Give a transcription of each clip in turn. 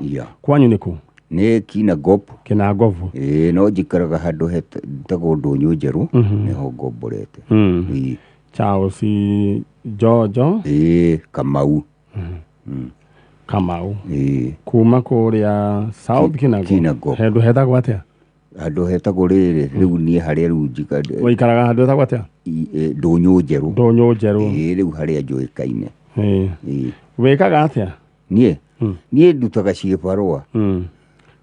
Yeah. Kwanyu nĩ kũ? Nĩ Kinangop. Kĩnangobu. Ĩĩ, no njikaraga handũ hetagwo Ndũnyũ Njerũ, nĩho ngomborete. Ĩĩ. Charles Jojo. Ĩĩ, Kamau. Kamau. Ĩĩ. Kuma kũrĩa South Kinangop. Kinangop. Handũ hetagwo atĩa? Handũ hetagwo rĩrĩ, rĩu niĩ harĩa rĩu njika Waikaraga handũ hetagwo atĩa? Ndũnyũ Njerũ. Ndũnyũ Njerũ. Ĩĩ, rĩu harĩa njũĩkaine. Ĩĩ. Ĩĩ. Wĩkaga atĩa? Niĩ? Niĩ ndutaga ciĩbarũa.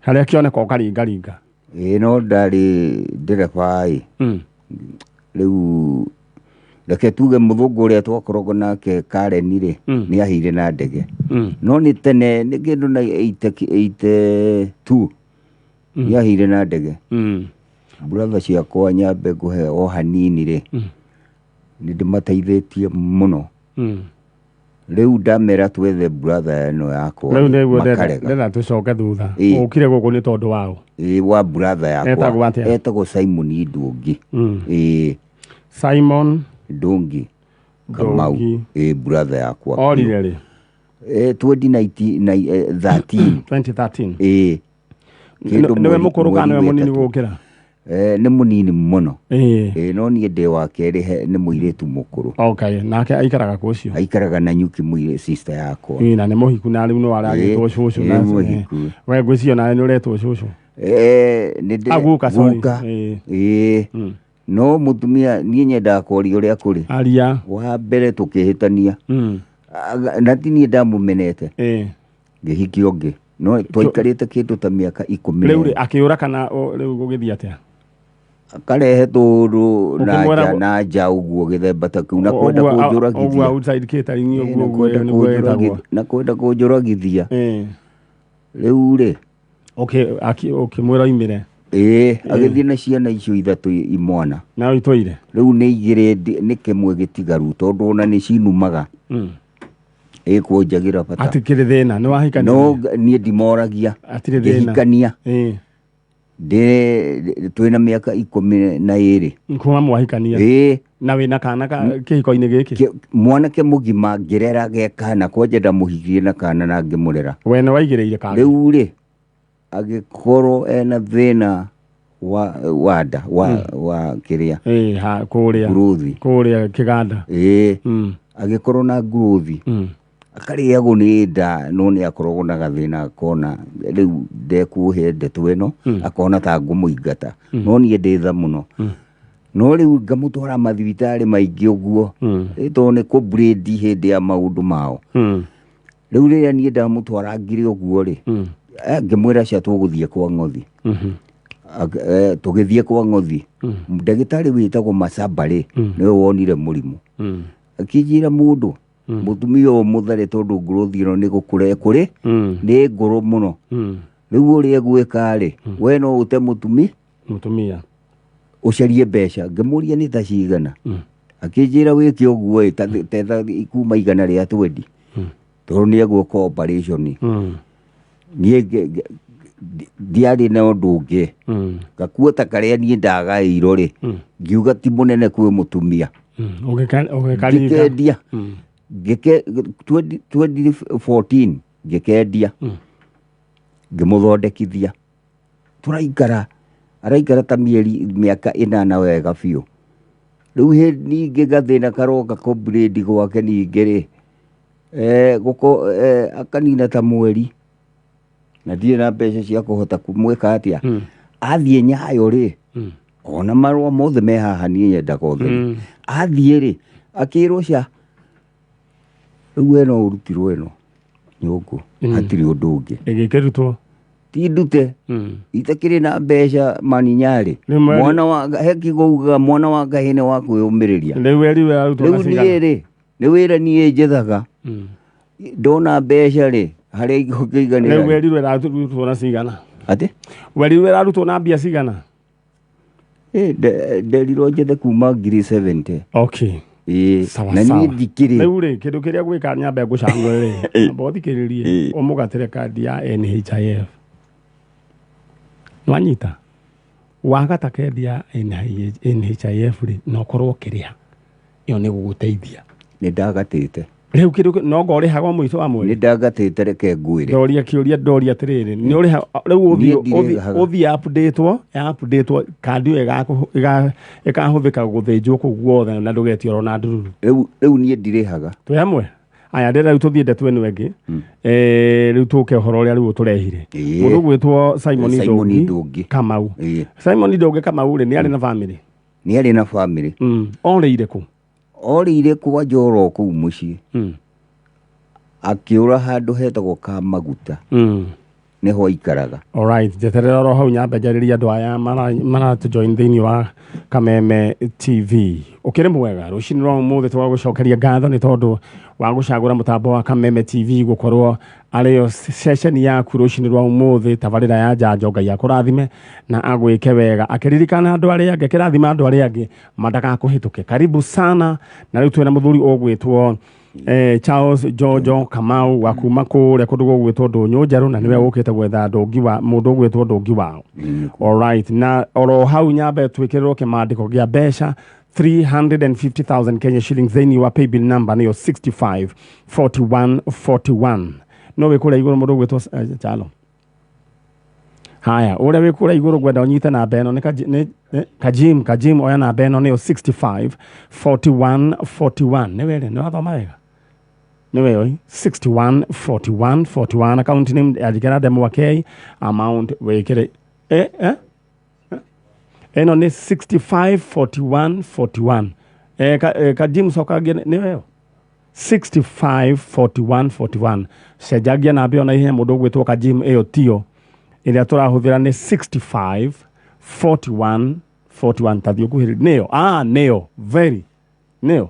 Harĩa kĩoneka ũkaringaringa. Ĩĩ, no ndarĩ ndereba ĩ. Rĩu reke tuge mũthũngũ ũrĩa twakoragwo nake Karen rĩ, nĩ aheire na ndege. No nĩ tene, nĩ kĩndũ na 82 nĩ aheire na ndege. Brother ciakwa nyambe ngũhe o hanini rĩ, nĩ ndĩmateithĩtie mũno. Rĩu ndamera twethe brother ĩno yakwa Rĩu nĩguo makarega. ndenda tũcoke thutha. Ĩĩ. Ũkire gũkũ nĩ tondũ wao? Ĩĩ, wa brother yakwa. Etagwo atĩa? Etagwo Simon Ndũngĩ. Ĩĩ. Simon Ndũngĩ Kamau. Ndũngĩ. Ĩĩ, brother yakwa. Orire rĩ? Ĩĩ, 2013. 2013. Ĩĩ. Kĩndũ Nĩwe mũkũrũ kana nĩwe mweri mũnini wetatũ. gũkĩra? Nĩ mũnini mũno. Ĩĩ. Ĩĩ, no niĩ ndĩ wa kerĩ, nĩ mũirĩtu mũkũrũ. Okay, nake aikaraga kũ ũcio? Aikaraga na nyuki, mũirĩ sister yakwa. Ĩĩ, na nĩ mũhiku na rĩu no aragĩtwo Ĩĩ, cũcũ. ĩĩ, Na mũhiku. We ngwĩciria nawe nĩ ũretwo cũcũ. Nĩ ndĩ- Ah, guka, sorry. guka. Ĩĩ. Ĩĩ. No mũtumia niĩ nyendaga kwaria ũrĩa kũrĩ. Aria. Wa mbere tũkĩhĩtania. Na ti niĩ ndamũmenete. Ngĩhikia ũngĩ. No twaikarĩte kĩndũ ta mĩaka ikũmi na Rĩu rĩ, ĩna. akĩũra kana rĩu gũgĩthiĩ atĩa? Akarehe tũũndũ na Ũkĩmwĩra nja na nja ũguo gĩthemba ta kĩu, na kwenda Ũguo kũnjũragithia. Ũguo outside catering Ĩĩ, ũguo na ũguo kwenda nĩguo ĩtagwo. na kwenda kũnjũragithia. Rĩu rĩ. Ũkĩmwĩra oimĩre. Ĩĩ, agĩthiĩ na ciana icio ithatũ imwana. Na itũire. Rĩu nĩ igĩrĩ nĩ kĩmwe gĩtigaru tondũ ona nĩ cinumaga. Ĩkũnjagĩra bata. Hatikĩrĩ thĩna, nĩ wahikania. No niĩ ndimoragia. Hatirĩ thĩna. Ngĩhikania. Twĩna mĩaka 12. Kuma mwahikania. Ĩĩ. Na wĩna kana ka kĩhiko-inĩ gĩkĩ? Mwanake mũgima ngĩrera ge kana, kwanja ndamũhikirie na kana na ngĩmũrera. We nĩ waigĩrĩire kana? Rĩu rĩ, agĩkorwo ena thĩna wa nda, wa kĩrĩa. Ĩĩ, ha, kũrĩa. Nguruthi. Kũrĩa kĩganda. Ĩĩ. Agĩkorwo na nguruthi. Akarĩagwo nĩ nda, no nĩ akoragwo na gathĩna akona rĩu ndekũhe ndeto ĩno, akona ta ngũmũingata. No niĩ ndĩ tha mũno. No rĩu ngamũtwara mathibitarĩ maingĩ ũguo, tondũ nĩ kũ-bleed hĩndĩ ya maũndũ mao. Rĩu rĩrĩa niĩ ndamũtwara ngiri ũguo rĩ, ngĩmwĩra cia tũgũthiĩ kwa ng'othi. Tũgĩthiĩ kwa ng'othi. Ndagĩtarĩ wĩtagwo Masaba rĩ, nĩwe wonire mũrimũ. Akĩnjĩra mũndũ, mũtumia ũyũ mũthare tondũ ngũrũthi ĩno nĩ gũkũra ĩkũrĩ, nĩ ngũrũ mũno. Rĩu ũrĩa egwĩka rĩ, we no ũte mũtumi? Mũtumia. Ũcarie mbeca. Ngĩmũria nĩ ta cigana. Akĩnjĩra wĩke ũguo ĩ, ta kuma igana rĩa twendi. Tondũ nĩ egwĩka operation. Niĩ ndiarĩ na ũndũ ũngĩ. Gakuo ta karĩa niĩ ndagaĩirwo rĩ, ngiuga ti mũnene kwĩ mũtumia. Ũgĩkaringa. Ngĩkendia. 2014 ngĩkendia. Ngĩmũthondekithia. Tũraikara, araikara ta mĩeri mĩaka ĩnana wega biũ. Rĩu ningĩ gathĩna karoka kũ-bleed gwake ningĩ rĩ, akanina ta mweri. Na ndirĩ na mbeca cia kũhota kũmwĩka atĩa. Athiĩ Nyayo rĩ, ona marũa mothe me haha niĩ nyendaga ũtheri. Athiĩ rĩ, akĩrwo ca, rĩu we no ũrutirwo ĩno nyũngũ, hatirĩ ũndũ ũngĩ. Ĩgĩkĩrutwo? Ti ndute. Itakĩrĩ na mbeca maninyarĩ. Rĩu mweri- Mwana wa he kĩgougaga mwana wa kahĩĩ nĩ wa kwĩyũmĩrĩria. Rĩu weriwe arutwo na Rĩu cigana? niĩ rĩ, nĩ wĩra niĩ njethaga. Ndona mbeca rĩ, harĩa ingĩiganĩra. Rĩu werirwo ĩrarutwo na cigana? Atĩ? Werirwo ĩrarutwo na mbia cigana? Ĩ, nderirwo njethe kuma ngiri 70. Okay. Ĩ, Sawa, na sawa. niĩ ndikĩrĩ. Rĩu rĩ, kĩndũ kĩrĩa gwĩka nyambe ngũcangũre rĩ, amba ũthikĩrĩrie, ũmũgatĩre kandi ya NHIF. Nwanyita? Wagata kandi ya NHIF rĩ, na ũkorwo ũkĩrĩha, ĩyo nĩ gũgũteithia. Nĩ ndagatĩte. Rĩu kĩndũ no ngo ũrĩhagwo mũico wa mweri. Nĩ ndagatĩte, reke ngwĩre. Ndoria kĩũria, ndoria atĩrĩrĩ, nĩ ũrĩha rĩu? Niĩ Ũthiĩ ndirĩhaga. Ũthiĩ update-wo, ya update-wo kandi ĩyo ĩkahũthĩka gũthĩnjwo kũu guothe na ndũgetio oro na ndururu. Rĩu niĩ ndirĩhaga. Twĩ hamwe aya, ndĩrenda rĩu tũthiĩ ndeto ĩno ĩngĩ. Rĩu tũke ũhoro ũrĩa rĩu ũtũrehire. Mũndũ ũgwĩtwo Simon Simon Ndũngi Ndũngi. Kamau. Simon Ndũngi Kamau rĩ, nĩ arĩ na family? Nĩ arĩ na family. Orĩire kũ? Orĩire kwa Njoro kũu mũciĩ. Akĩũra handũ hetagwo Kamaguta. Nĩho aikaraga. Alright, njeterera oro hau nyambe njarĩrie andũ aya maratũ join thĩinĩ wa Kameme TV. Ũkĩrĩ mwega rũcinĩ rwa ũmũthĩ, tũgagũcokeria ngatho nĩ tondũ wa gũcagũra mũtambo wa Kameme TV gũkorwo arĩyo ceceni yaku rũcinĩ rwa ũmũthĩ. Tabarĩra ya njanjo, Ngai akũrathime na agwĩke wega, akĩririkana andũ arĩa angĩ, akĩrathima andũ arĩa angĩ mandagakũhĩtũke. Karibu sana. Na rĩu twĩna mũthuri ũgwĩtwo Charles Jojo Kamau wa kuma kũrĩa kũndũ gũgwĩtwo Ndũnyũ Njerũ, na nĩwe ũkĩte gwetha ndũngi wa mũndũ ũgwĩtwo Ndũngi wao. Alright, na oro hau nyambe twĩkĩrĩrwo kĩmandĩko kĩa mbeca 350,000 Kenya shillings thĩinĩ wa paybill number nĩyo 65 41 41. No wĩ kũrĩa igũrũ, mũndũ ũgwĩtwo Chalo, haya, ũrĩa wĩ kũrĩa igũrũ, ngwenda ũnyite namba ĩno nĩ Kajim. Kajim, oya namba ĩno nĩyo 65 41 41. Nĩ were nĩ wathoma wega, nĩ weoi 61 41 41, account name andĩkĩra Ndemwa K, amount wĩkĩre ĩno nĩ 65 41 41. Kajim, cokangie, nĩ weyo 65 41 41. Cenjagia namba ĩyo na ihenya, mũndũ ũgwĩtwo Kajim, ĩyo tiyo ĩrĩa tũrahũthĩra, nĩ 65 41 41. Tathiĩ ũkuhĩrĩrie, nĩyo, nĩyo, very nĩyo.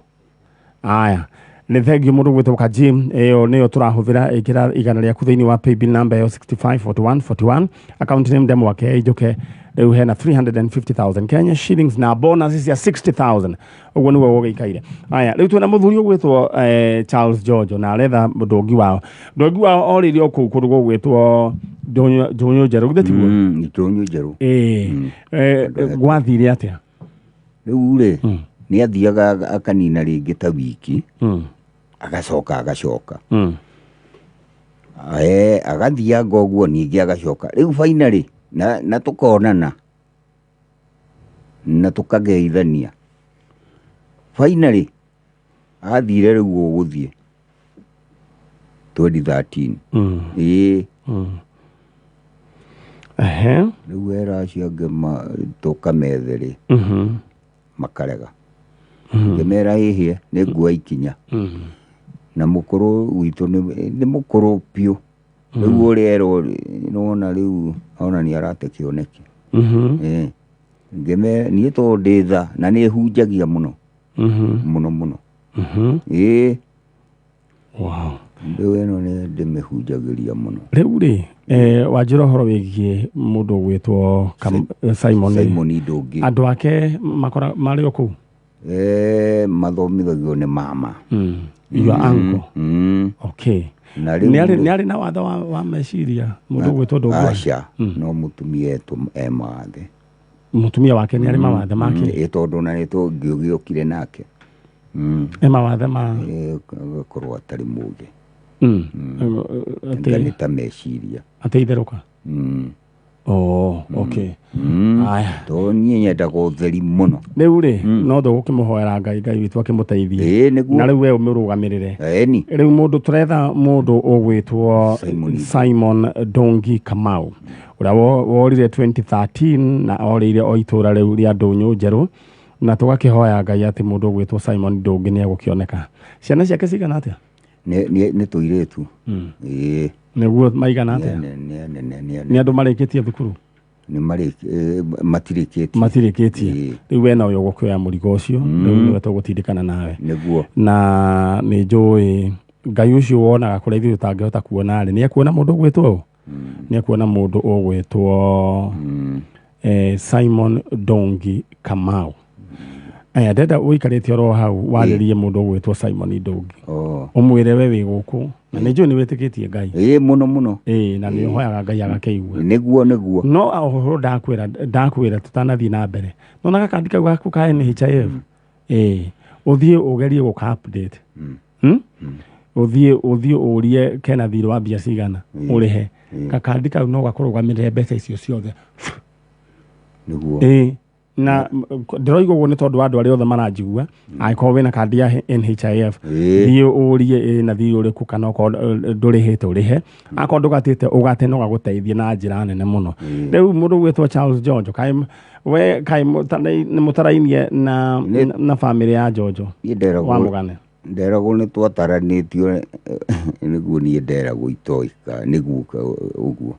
Aya, nĩ thengio mũndũ gwĩtwo Kajim, ĩyo nĩyo tũrahũthĩra. Ĩkĩra 100 rĩaku thĩinĩ wa paybill number ĩyo 65 41 41, account name Ndemwa K Njuke. Rĩu hena 350,000 Kenya shillings na bonus cia 60,000, ũguo nĩguo gũgĩikaire. Aya, rĩu twĩna mũthuri ũgwĩtwo Charles George na aretha ndũngi wao. Ndũngi wao orĩire o kũu kũndũ gũgwĩtwo Ndũnyũ Njerũ, githĩ tiguo? Ndũnyũ Njerũ. Ĩĩ. Gwathire atĩa? Rĩu rĩ, nĩ athiaga akanina rĩngĩ ta wiki, agacoka agacoka. Agathianga ũguo, ningĩ agacoka rĩu finally na tũkonana na tũkageithania. Finally athire rĩu ũgũthiĩ 2013. Ĩĩ. Rĩu era acio angĩ tũkamethe rĩ, makarega. Ngĩmera ĩhĩe nĩ nguoya ikinya. Na mũkũrũ witũ nĩ mũkũrũ biũ rĩu, ũrĩa erwo nĩwona rĩu ona nĩ arate kĩoneki. Ngĩmera niĩ tondũ ndĩ tha na nĩ hunjagia mũno mũno mũno. Ĩĩ. Rĩu ĩno nĩ ndĩmĩhunjagĩria mũno. Rĩu rĩ, wanjĩra ũhoro wĩgiĩ mũndũ ũgwĩtwo Simon. Simon Ndũngĩ. Andũ ake makora marĩ o kũu? Mathomithagio nĩ mama. Your uncle? Mm. Okay. Na rĩu Nĩ arĩ na watho wa meciria mũndũ ũgwĩtwo Ndũng'wa? Aca, no mũtumia etũ e mawathe. Mũtumia wake nĩ arĩ mawathe make? Ĩ, tondũ na nĩ tũngĩũgĩokire nake. E mawathe ma? Agakorwo atarĩ mũgĩ. Nga Atĩ nĩ ta meciria. Atĩ itherũka? Oh, okay. Aya. Tondũ niĩ nyendaga ũtheri mũno. Rĩu rĩ, no tũgũkĩmũhoera Ngai, Ngai witũ akĩmũteithie. Ĩĩ, nĩguo. Na rĩu we ũmũrũgamĩrĩre. Ĩni. Rĩu mũndũ tũretha, mũndũ ũgwĩtwo Simon. Simon Dongi Kamau, ũrĩa worire 2013 na orĩire o itũra rĩu rĩa Ndũnyũ Njerũ, na tũgakĩhoya Ngai atĩ mũndũ ũgwĩtwo Simon Ndũngĩ nĩ egũkĩoneka. Ciana ciake cigana atĩa? Nĩ tũirĩtu. Ĩĩ. Nĩguo, maigana Nĩ atĩa? nĩ anene, nĩ Nĩ anene. andũ marĩkĩtie thukuru? Nĩ matirĩkĩtie. Matirĩkĩtie? Ĩĩ. Rĩu we nawe ũgũkĩoya mũrigo ũcio, rĩu nĩwe tũgũtindĩkana nawe. Nĩguo. Na nĩ njũĩ Ngai ũcio wonaga kũrĩa ithuĩ tũtangĩhota kuona rĩ, nĩ ekuona mũndũ ũgwĩtwo ũũ, nĩ ekuona mũndũ ũgwĩtwo Simon Dongi Kamau. Aya, ndenda ũikarĩte oro hau warĩrie mũndũ ũgwĩtwo Simon Dongi. Oh. Ũmwĩre we wĩ gũkũ na nĩ njũĩ nĩ wĩtĩkĩtie Ngai. Ĩĩ, mũno mũno. Ĩĩ, na nĩ ũhoyaga Ngai agakĩigua. Nĩguo. No ũhoro ndakwĩra tũtanathiĩ na mbere, nona gakandi kau gaku ka NHIF, ĩĩ, ũthiĩ ũgerie gũka update. Ũthiĩ ũrie kena thirĩ wa mbia cigana, ũrĩhe. Gakandi kau no gakũrũgamĩrĩre mbeca icio ciothe. Nĩguo. Ĩĩ, na ndĩroiga ũguo nĩ tondũ wa andũ arĩa othe maranjigua, angĩkorwo wĩna kandi ya NHIF, thiĩ ũrie ĩna thiirĩ ũrĩkũ, kana okorwo ndũrĩhĩte ũrĩhe, akorwo ndũgatĩte ũgate, no gagũteithie na njĩra nene mũno. Rĩu mũndũ ũgwĩtwo Charles Njonjo, kaĩ we kaĩ nĩ mũtarainie na na bamĩrĩ ya Njonjo Niĩ nderagwo wa Mũgane? Nderagwo nĩ twataranĩtio, nĩguo niĩ nderagwo itoĩ ka nĩguo ũguo.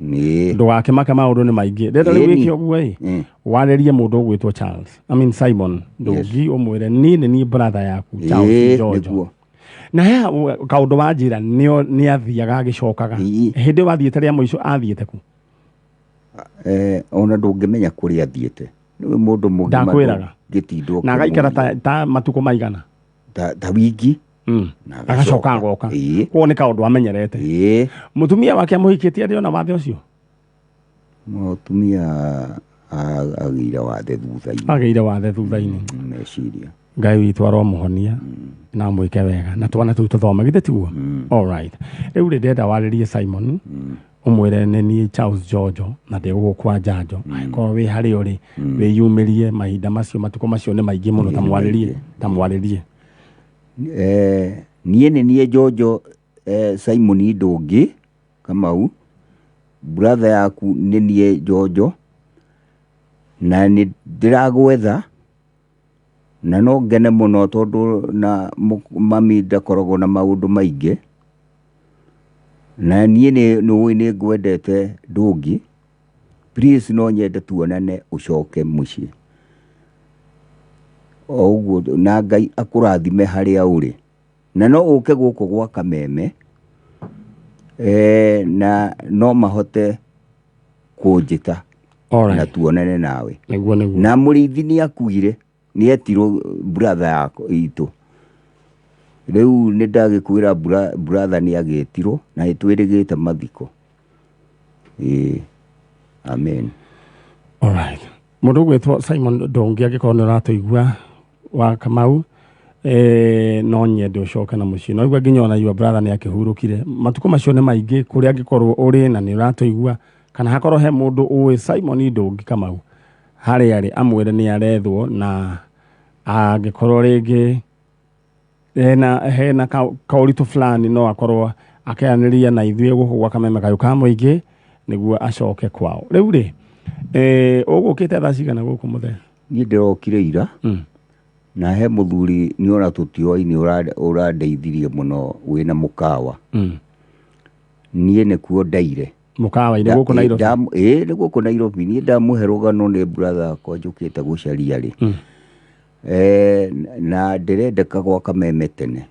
Nĩ Ndũgakĩmake, maũndũ nĩ maingĩ. Ndĩrenda rĩu wĩke ũguo ĩ, warĩrie mũndũ ũgwĩtwo Charles, I mean Simon Ndũngi, ũmwĩre niĩ nĩ niĩ brother yaku Charles Njonjo. Na he kaũndũ wa njĩra nĩ athiaga agĩcokaga. Hĩndĩ ĩyo athiĩte rĩa mũico athiĩte ku? Ona ndũngĩmenya kũrĩa athiĩte, nĩwe mũndũ mũgima. Ndakwĩraga. Ndũngĩtindwo Na agaikara ũkĩmũria. ta matukũ maigana? Ta wiki. Na agacoka agoka. Koguo nĩ kaũndũ amenyerete. Mũtumia wake amũhikĩtie arĩ ona wathe ũcio? Mũtumia agĩire wathe thutha-inĩ. Agĩire wathe thutha-inĩ. Meciria. Ngai witũ aromũhonia na amwĩke wega na twana tũu tũthome, githĩ tiguo? All right, rĩu rĩ, ndĩrenda warĩrie Simon, ũmwĩre nĩ niĩ Charles Njonjo na ndĩ gũkũ kwa Njanjo. Angĩkorwo wĩ harĩa ũrĩ, wĩyumĩrie mahinda macio, matukũ macio nĩ maingĩ mũno, ta Nĩ mwarĩrie maingĩ. ta mwarĩrie. Niĩ nĩ niĩ Njonjo, Simon Ndũngĩ Kamau, brother yaku nĩ niĩ Njonjo, na nĩ ndĩragwetha na no ngene mũno tondũ na mami ndakoragwo na maũndũ maingĩ, na niĩ nĩ ũĩ nĩ ngwendete Ndũngĩ. Please, no nyende tuonane, ũcoke mũciĩ o ũguo, na Ngai akũrathime harĩa ũrĩ, na no ũke gũkũ gwa Kameme, na no mahote kũnjĩta na tuonane nawe. Nĩguo, nĩguo. Na mũrĩithi nĩ akuire, nĩ etirwo brother yako itũ. Rĩu nĩ ndagĩkwĩra brother nĩ agĩtirwo na nĩ twĩrĩgĩte mathiko. Ĩĩ, amen. Alright. Mũndũ ũgwĩtwo Simon Ndũngĩ, angĩkorwo nĩ ũratũigua, wa Kamau, no nyende ũcoke na mũciĩ. No igua nginya ona your brother nĩ akĩhurũkire, matukũ macio nĩ maingĩ. Kũrĩa angĩkorwo ũrĩ na nĩ ũratũigua, kana hakorwo he mũndũ ũĩ Simon Ndũngĩ Kamau harĩa arĩ, amwĩre nĩ arethwo, na angĩkorwo rĩngĩ hena kaũritũ fulani, no akorwo akĩaranĩria na ithuĩ gũkũ gwa Kameme Kayũ ka Mũingĩ nĩguo acoke kwao. Rĩu rĩ, ũgũkĩte thaa cigana gũkũ mũthee? Niĩ ndĩrokire ira. Na he mũthuri nĩ ona tũtioaine ũrandeithirie mũno wĩna mũkawa. Niĩ nĩkuo ndaire. Mũkawa-inĩ gũkũ Nairobi? Ĩĩ, nĩ gũkũ Nairobi. Niĩ ndamũhe rũgano nĩ brother yakwa njũkĩte gũcaria rĩ. Na ndĩrendeka gwa Kameme tene.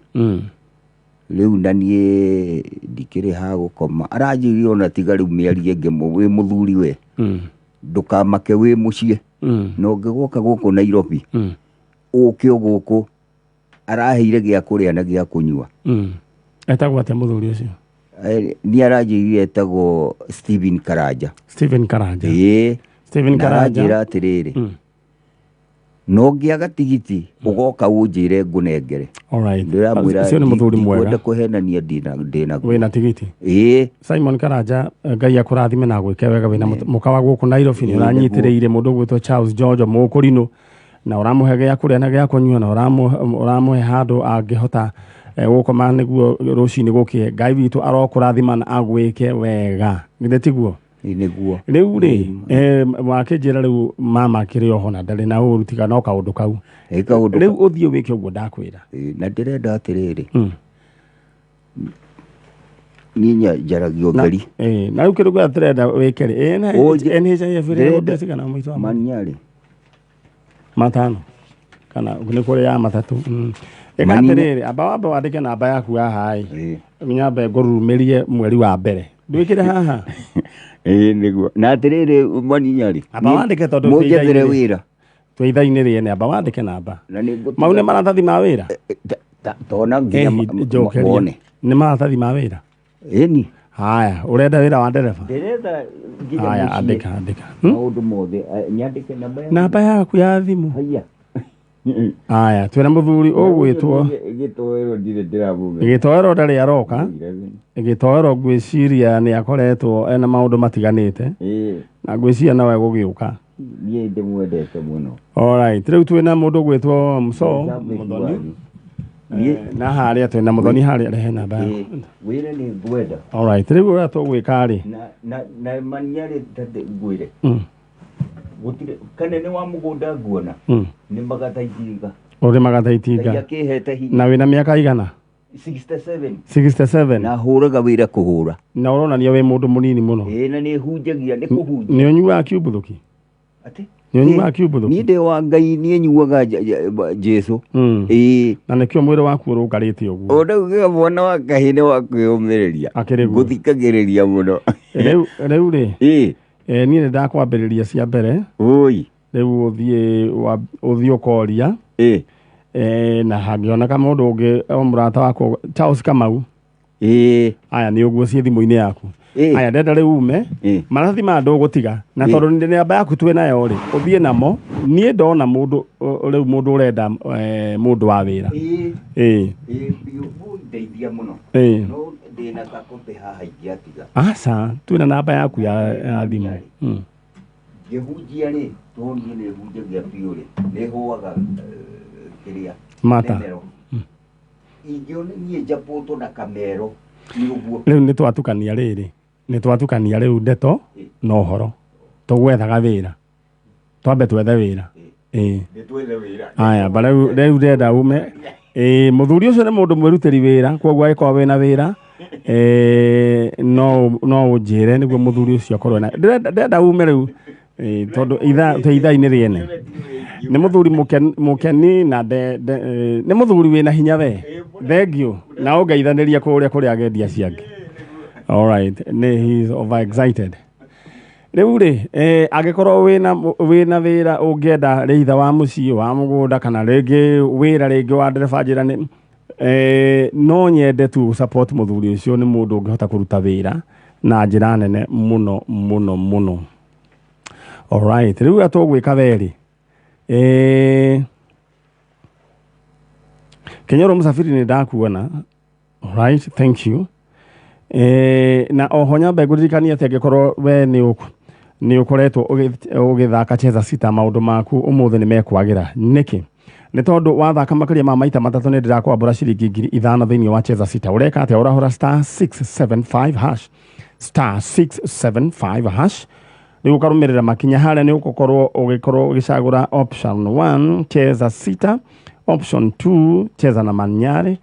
Rĩu na niĩ ndikĩrĩ ha gũkoma, aranjĩrire ona tiga rĩu mĩario ĩngĩ, wĩ mũthuri we, ndũkamake, wĩ mũciĩ. Na ũngĩgoka gũkũ Nairobi, ũke o gũkũ, araheire gĩa kũrĩa na gĩa kũnyua. Etagwo atĩa mũthuri ũcio? Niĩ aranjĩrire etagwo Stephen Karanja. Stephen Karanja. Ĩĩ. Stephen Na Karanja. aranjĩra atĩrĩrĩ, no ngĩaga tigiti ũgoka ũnjĩre ngũnengere. Alright. Ndĩramwĩra Ũcio nĩ mũthuri mwega. Ndikwenda kũhenania, ndĩnaguo. Wĩna tigiti? Ĩĩ. Simon Karanja, Ngai akũrathime na gwĩke wega. Wĩna mũka wa gũkũ Nairobi, nĩ ũranyitĩrĩire mũndũ ũgwĩtwo Charles Njonjo Mũkũrinũ, na ũramũhe gĩa kũrĩa na gĩa kũnyua, na ũramũhe handũ angĩhota gũkoma nĩguo rũcinĩ gũkĩe. Ngai witũ arokũrathima na agwĩke wega, githĩ tiguo? Ĩĩ, nĩguo. Rĩu rĩ, wakĩnjĩra rĩu mama akĩrĩ oho na ndarĩ na ũru tiga no kaũndũ kau. Ĩ, kaũndũ. Rĩu ũthiĩ wĩke ũguo ndakwĩra. Ĩĩ, na ndĩrenda atĩrĩrĩ, niĩ njaragia ũtheri. Na rĩu kĩndũ kĩrĩa tũrenda wĩke rĩ, NHIF ĩrĩ mbeca cigana mũico wa mweri? Mania rĩ. Matano kana nĩ kũrĩ ya matatũ. Ĩka atĩrĩrĩ, amba wambe wandĩke namba yaku haha ĩ. Nyambe ngũrurumĩrie mweri wa mbere, ndwĩkĩre haha. Ĩĩ, nĩguo. Na atĩrĩrĩ, maninya rĩ, Amba wandĩke tondũ mũnjethere wĩra. Twĩ ithaa-inĩ rĩene, amba wandĩke namba. Na nĩ ngũtiga- Mau nĩ maratathi ma wĩra? Tona nginya Njokeria. wone. Nĩ maratathi ma wĩra? Ĩni. Haya, ũrenda wĩra wa ndereba? Ndĩretha nginya Haya, mũciĩ. andĩka, andĩka. Maũndũ mothe. Nyandĩke namba ya Namba yaku ya thimũ. Haya. Aya, twĩna mũthuri ũgwĩtwo Gĩtoero ndirĩ ndĩramũmenya. Gĩtoero ndarĩ aroka. Gĩtoero ngwĩciria nĩ akoretwo ena maũndũ matiganĩte na ngwĩciria nowe gũgĩũka. Niĩ ndĩmwendete mũno. Alright, rĩu twĩna mũndũ ũgwĩtwo Mso Mũthoni. Na harĩa twĩna Mũthoni harĩa rehe namba yaku. Wĩra nĩ ngwenda. Alright, rĩu ũrĩa tũgwĩka rĩ. Na manyarĩ tate ngwĩre. Gũtirĩ kana nĩ wa mũgũnda nguona. Nĩ magatha itinga. Ũrĩmaga ta itinga. Ngai akĩhete hinya. Na wĩna mĩaka igana? 67. 67. Na hũraga wĩra kũhũra. Na ũronania wĩ mũndũ mũnini mũno. Ĩĩ na nĩ hunjagia nĩ kũhunjia. Nĩ ũnyuaga kiumbũthũki? Atĩ? Nĩ ũnyuaga kiumbũthũki? Niĩ ndĩ wa Ngai, niĩ nyuaga Jesũ. Ĩĩ. Na nĩkĩo mwĩrĩ waku ũrũngarĩte ũguo. O rĩu gĩa mwana wa kahĩĩ nĩ wa kwĩyũmĩrĩria. Akĩrĩ guo. Ngũthikagĩrĩria mũno. Rĩu rĩ. Ĩĩ. Niĩ nĩ ndakwambĩrĩria cia mbere. Oi. Rĩu ũthiĩ ũkoria. Ĩĩ. Na hangĩoneka mũndũ ũngĩ o mũrata wakwa Charles Kamau. Ĩĩ. Aya nĩ ũguo ciĩ thimũ-inĩ yaku. Aya ndenda rĩu ume. Maratathi maya ndũgũtiga. Na tondũ nĩ namba yaku twĩ nayo rĩ, ũthiĩ namo. Niĩ ndona mũndũ rĩu mũndũ ũrenda mũndũ wa wĩra. Ĩĩ. Ĩĩ. Ĩĩ biũ, mũndeithia mũno. Ĩĩ. No ndĩna gakopi haha ingĩatiga. Aca, twĩna namba yaku ya thimũ. Ngĩhunjia rĩ, tondũ niĩ nĩ hunjagia biũ rĩ, nĩ hũaga kĩrĩa. Mata. Memero. Ingĩona niĩ njapũtwo na kamero nĩ ũguo. Rĩu nĩ twatukania rĩrĩ. Nĩ twatukania rĩu ndeto na ũhoro. Tũgwethaga wĩra. Twambe twethe wĩra. Ĩĩ. Nĩ twethe wĩra. Aya, ba rĩu ndĩrenda ume. Ĩĩ, mũthuri ũcio nĩ mũndũ mwĩrutĩri wĩra, koguo angĩkorwo wĩna wĩra, no ũnjĩre nĩguo mũthuri ũcio akorwo na. Ndĩrenda ume rĩu. Ĩĩ, tondũ twĩ ithaa-inĩ rĩene. Nĩ mũthuri mũkeni na nĩ mũthuri wĩna hinya we. Thank you. Na ũngeithanĩria kũrĩa kũrĩa agendi acio angĩ. All right, nĩ he is overexcited. Rĩu rĩ, angĩkorwo wĩna wĩra ũngĩenda rĩitha wa mũciĩ, wa mũgũnda, kana rĩngĩ wĩra rĩngĩ wa ndereba njĩra nĩ, no nyende tu support mũthuri ũcio, nĩ mũndũ ũngĩhota kũruta wĩra na njĩra nene mũno mũno mũno. All right, rĩu ũrĩa tũgwĩka werĩ. Kenyoro Msafiri nĩ ndakuona. All right, thank you. Na oho nyambe ngũririkanie atĩ angĩkorwo we nĩ ũkoretwo ũgĩthaka Cheza Sita, maũndũ maku ũmũthĩ nĩ mekwagĩra. Nĩkĩ? Nĩ tondũ wathaka makĩria ma maita matatũ nĩ ndĩrakwambũra ciringi 5,000 thĩinĩ wa Cheza Sita. Ũreka atĩa? Ũrahũra star 675 hash. Star 675 hash. Rĩu ũkarũmĩrĩra makinya harĩa nĩ ũgũkorwo ũgĩkorwo ũgĩcagũra option 1 Cheza Sita, option 2 Cheza na Manyarĩ.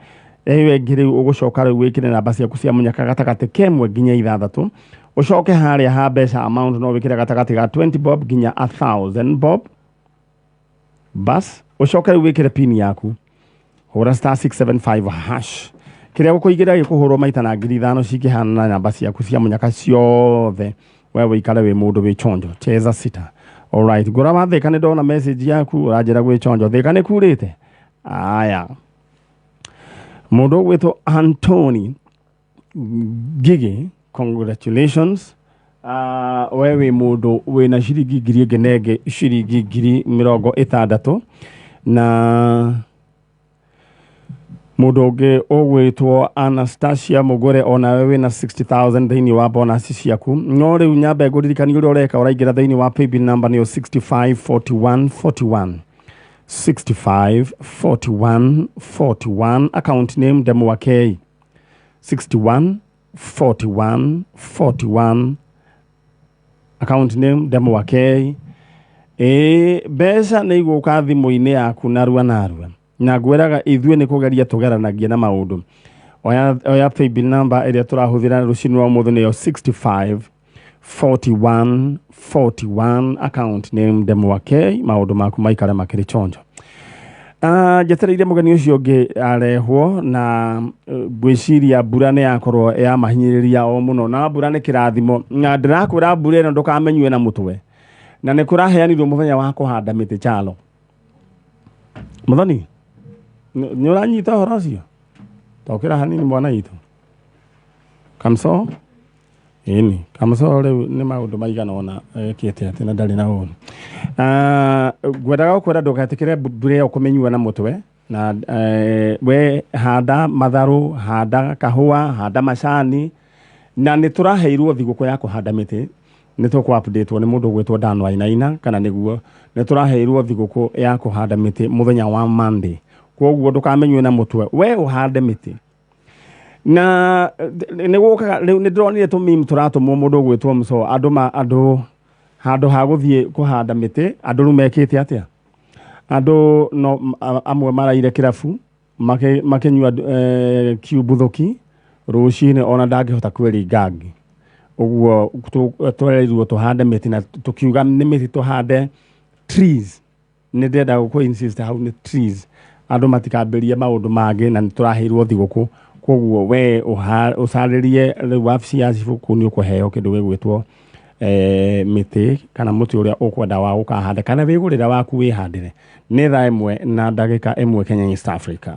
Ĩyo ĩngĩ rĩu ũgũcoka rĩu wĩkĩre namba ciaku cia mũnyaka gatagatĩ kemwe nginya ithathatũ. Ũcoke harĩa ha mbeca amount no wĩkĩre gatagatĩ ga 20 bob nginya 1000 bob. Bas, ũcoke rĩu wĩkĩre pin yaku. Hũra star 675 hash. Kĩrĩa gũkũigĩra gĩkũhũrwo maita na 5,000 cingĩhana na namba ciaku cia mũnyaka ciothe. We wĩikare wĩ mũndũ wĩ chonjo. Cheza Sita. All right, ngũra wa Thĩka nĩ ndona message yaku ũranjĩra gwĩ chonjo. Thĩka nĩ kurĩte? Aya. Mũndũ ũgwĩtwo Anthony Ngigi, congratulations. We wĩ mũndũ wĩna ciringi ngiri ĩngĩ na ĩngĩ ciringi 60,000. Na mũndũ ũngĩ ũgwĩtwo Anastasia Mũgũre onawe wĩna 60,000 thĩinĩ wa bonus ciaku. No rĩu nyambe ngũririkanie ũrĩa ũreka, ũraingĩra thĩinĩ wa paybill number nĩyo 654141. 654141, account name Ndemwa K. 614141, account name Ndemwa K. Mbeca nĩ igũka thimũ-inĩ yaku narua narua. Na ngwĩraga ithuĩ nĩ kũgeria tũgeranagia na maũndũ. Oya paybill number ĩrĩa tũrahũthĩra rũcinĩ rwa ũmũthĩ nĩyo 654141, account name Ndemwa K. Maũndũ maku maikare makĩrĩ chonjo. Njetereire mũgeni ũcio ũngĩ arehwo na ngwĩciria mbura nĩ yakorwo yamahinyĩrĩria o mũno, na mbura nĩ kĩrathimo, na ndĩrakwĩra mbura ĩno ndũkamenyue na mũtwe, na nĩ kũraheanirwo mũthenya wa kũhanda mĩtĩ Kyalo. Mũthoni, nĩ ũranyita ũhoro ũcio? Tokĩra hanini mwana witũ. Kamso? Ĩni, Kamso rĩu nĩ maũndũ maigana ũna ekĩte atĩ na ndarĩ na ũru. Ah, ngwendaga gũkwĩra ndũgetĩkĩre mbura ĩyo kũmĩnyua na mũtwe na we handa matharũ, handa kahũa, handa macani, na nĩ tũraheirwo thigũkũ ya kũhanda mĩtĩ. Nĩ tũkũ update nĩ mũndũ ũgwĩtwo Dan Wainaina kana nĩguo nĩ tũraheirwo thigũkũ ya kũhanda mĩtĩ mũthenya wa Monday. Koguo ndũkamenywe na mũtwe, we ũhande mĩtĩ. Na nĩ gũkaga rĩu nĩ ndĩronire tũmeme tũratũmwo mũndũ ũgwĩtwo Mso, andũ ma andũ handũ ha gũthiĩ kũhanda mĩtĩ, andũ rĩu mekĩte atĩa? Andũ no amwe maraire kĩrabu makĩnyua kiumbuthũki rũcinĩ, ona ndangĩhota kwĩringa ngi. Ũguo twerirwo tũhande mĩtĩ, na tũkiuga nĩ mĩtĩ tũhande, trees. Nĩ ndĩrenda gũkũ insist hau nĩ trees, andũ matikambĩrie maũndũ mangĩ, na nĩ tũraheirwo thigũkũ. Koguo we ũcarĩrie rĩu wabici ya cibũ kũu, nĩ ũkũheo kĩndũ gĩgwĩtwo mĩtĩ kana mũtĩ ũrĩa ũkwenda wa gũkahanda, kana wĩgũrĩre waku wĩhandĩre. Nĩ 1:01 Kenya, East Africa.